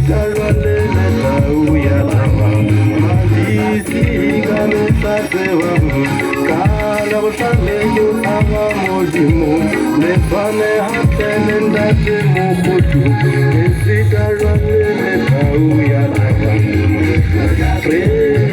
Esita jwale le tau ya nama, Madisi ka mehla tsebang, ka Labohlano ke tshaba Modimo, le tshwane hape le ntate Mokoto. Esita jwale le tau ya nama, re